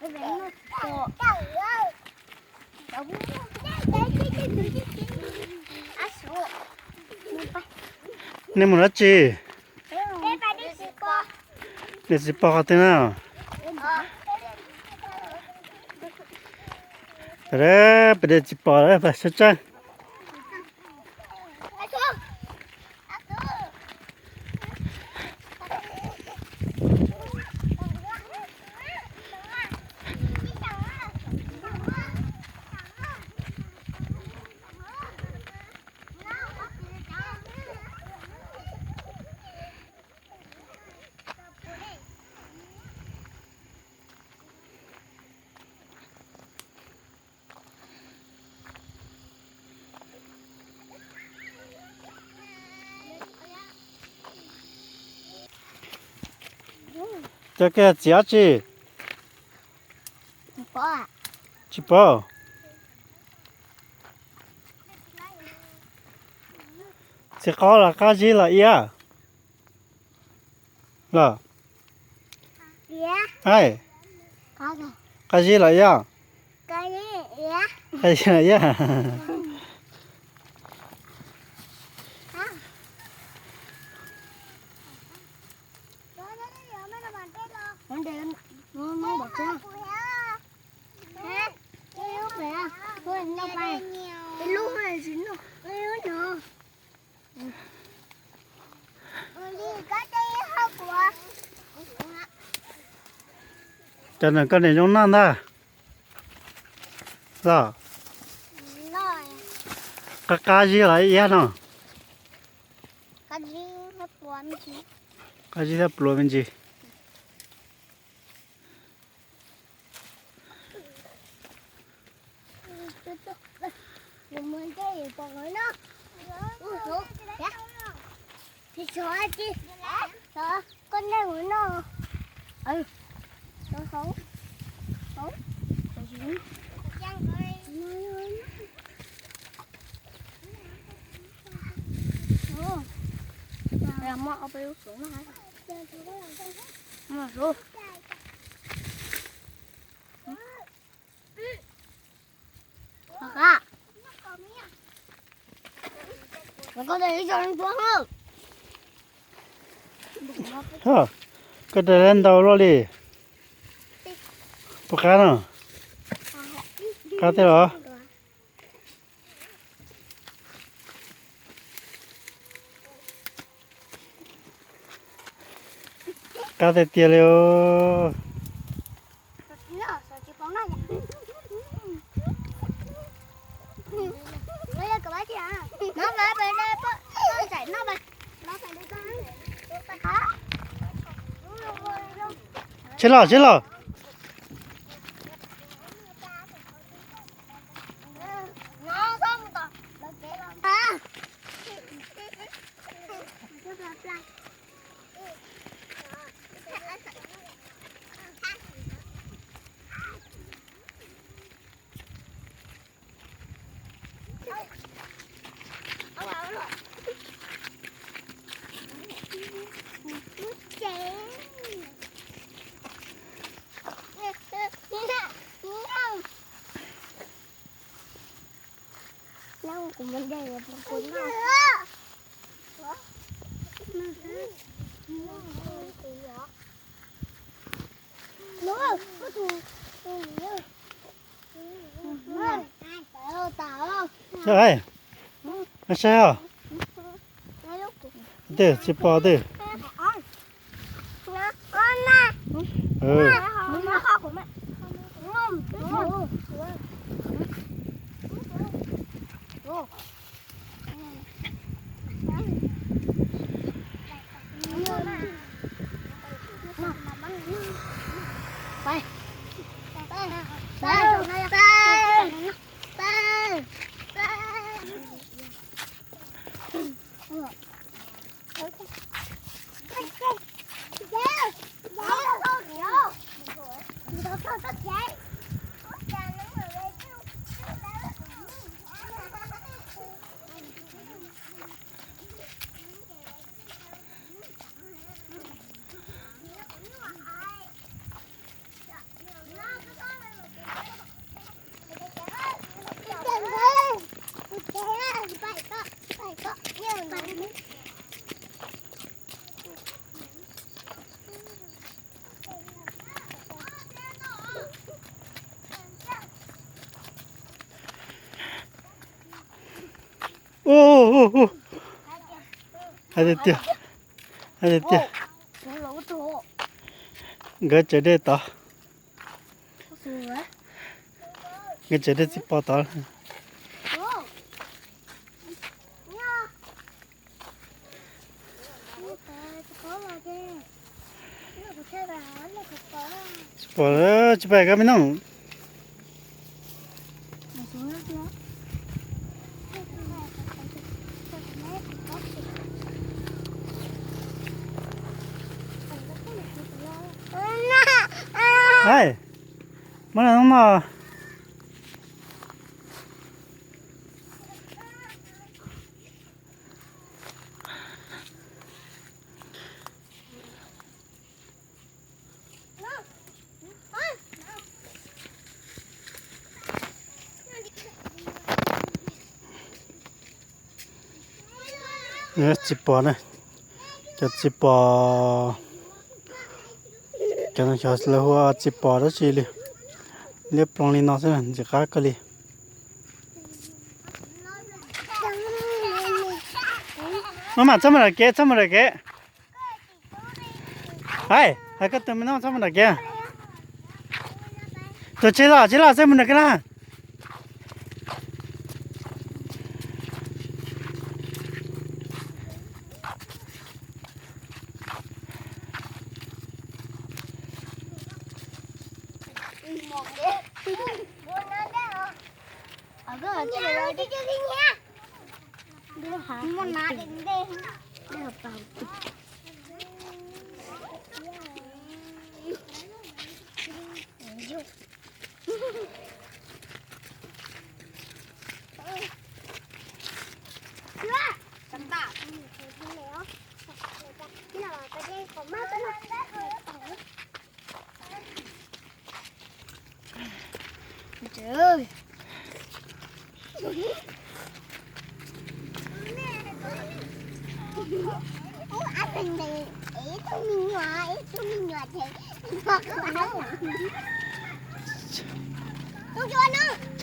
Nej mus dab tsi? Niam txiv pog qhov twg na? Peb niam txiv pog, peb niam txiv pog, peb sab tseeb. Cov kiag txiv dab tsi? Tsis paub. Txiv qaub los qab zib los iab? Los, qab zib los iab? Qab zib los iab. Cov no koj niam zoo noj ntag. Los, qab qab zib los iab no? Qab zib thiab pluav me ntsis. Koj daws ntau luaj li. Puas qab no? Qab tiag los? Qab tiag tiag li os. Tsis los, tsis los. Saib, saib os. Twg tsis pom twg. Ub, ub, ub. Hais tiag tiag, hais tiag tiag. Nkawd tsev dej tod, nkawd tsev dej txiv pos tod. Tsis pom, tsis pom koj me nooj. Hais, muab no mog. Txiv pos na, cov txiv pos, cov no xyov lawv hu ua txiv pos dab tsi li. Liab ploog li no xwb ntxim qab kawg li. Maj mam txhob mus nram kev, txhob mus nram kev. Hais, hais koj tus me nooj txhob mus nram kev. Tuam tsev los tsev los txhob mus nram kev na.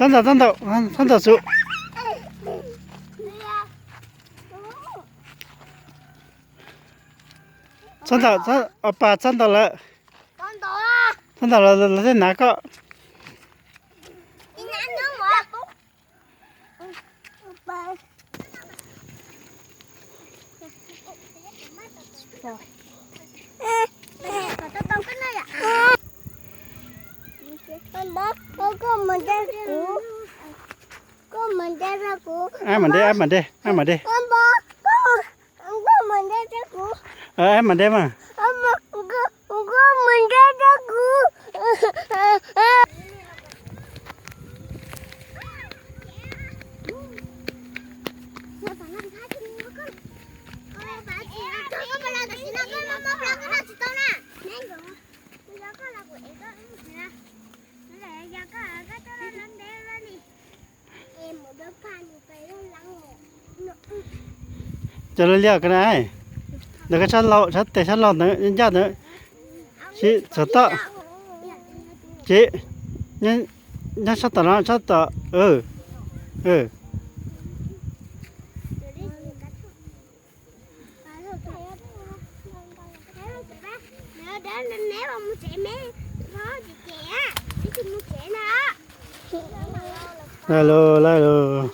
Txhob ntaus, txhob ntaus, txhob ntaus xub. Txhob ntaus, txhob, au pas txhob ntaus lawv. Txhob ntaus lawv, lawv thiaj hnav koj. Koj mus nte rau kuv. Ab, mam nte, ab, mam nte, ab, mam nte. Koj mus nte rau kuv. Ab, mam nte mas. Koj mus nte rau kuv. Cov lawv liaj ko na, ntawd koj sab laug, sab tes sab laug ntawd, ncaj ntawd, sib txog toj, ces nyob sab tom no, sab tom, laij lug, laij lug.